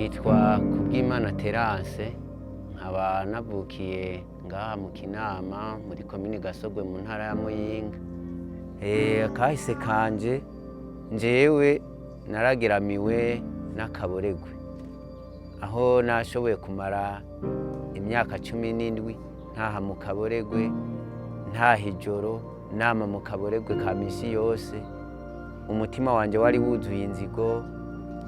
Nitwa Kubwimana Terence, nkaba navukiye ngaha mu Kinama muri komine Gasogwe mu ntara ya Muyinga. Akahise kanje, njewe narageramiwe n'akaboregwe, aho nashoboye kumara imyaka 17 ntaha mu kaboregwe, ntaha ijoro, nama mu kaboregwe ka misi yose. Umutima wanje wari wuzuye inzigo,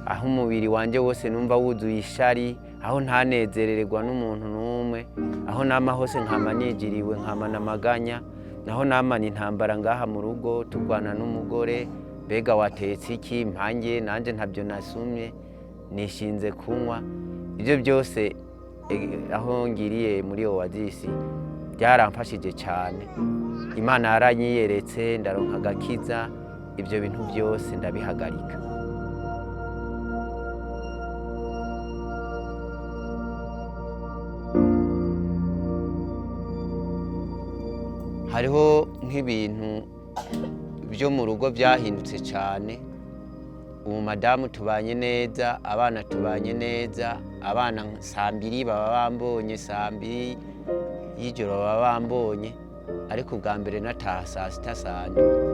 aho umubiri wanje wose numva wuzuye ishari, aho ntanezerererwa n'umuntu n'umwe, aho nama hose nkama nijiriwe, nkama namaganya, naho namana intambara ngaha mu rugo turwana n'umugore: mbega watetse iki? Mpange nanje ntabyo nasumye, nishinze kunywa. Ibyo byose, aho ngiriye muri Oasis byaramfashije cyane. Imana yaranyiyeretse, ndaronka agakiza, ibyo bintu byose ndabihagarika. Hariho nk'ibintu byo mu rugo byahindutse cyane. Ubu madamu tubanye neza, abana tubanye neza. Abana saa 2 baba bambonye, saa 2 y'ijoro baba bambonye, ariko ubwa mbere nataha saa 6, saa 7.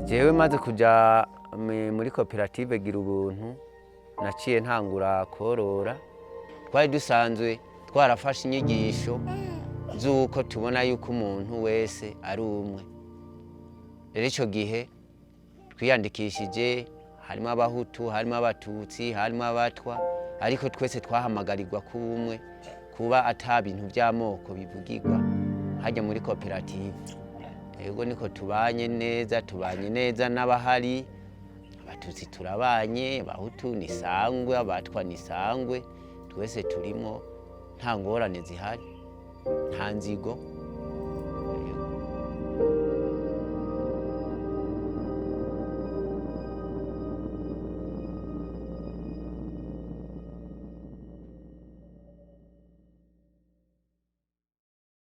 Jewe maze kuja muri koperative Gira Ubuntu, naciye ntangura korora. Twari dusanzwe twarafashe inyigisho z'uko tubona yuko umuntu wese ari umwe. Rero ico gihe twiyandikishije harimo Abahutu, harimo Abatutsi, harimo Abatwa, ariko twese twahamagarirwa kuba umwe, kuba ata bintu by'amoko bivugirwa hajya muri koperative. Yego, niko tubanye neza, tubanye neza n'abahari. Abatutsi turabanye, Abahutu ni sangwe, Abatwa ni sangwe, twese turimo, nta ngorane zihari, nta nzigo.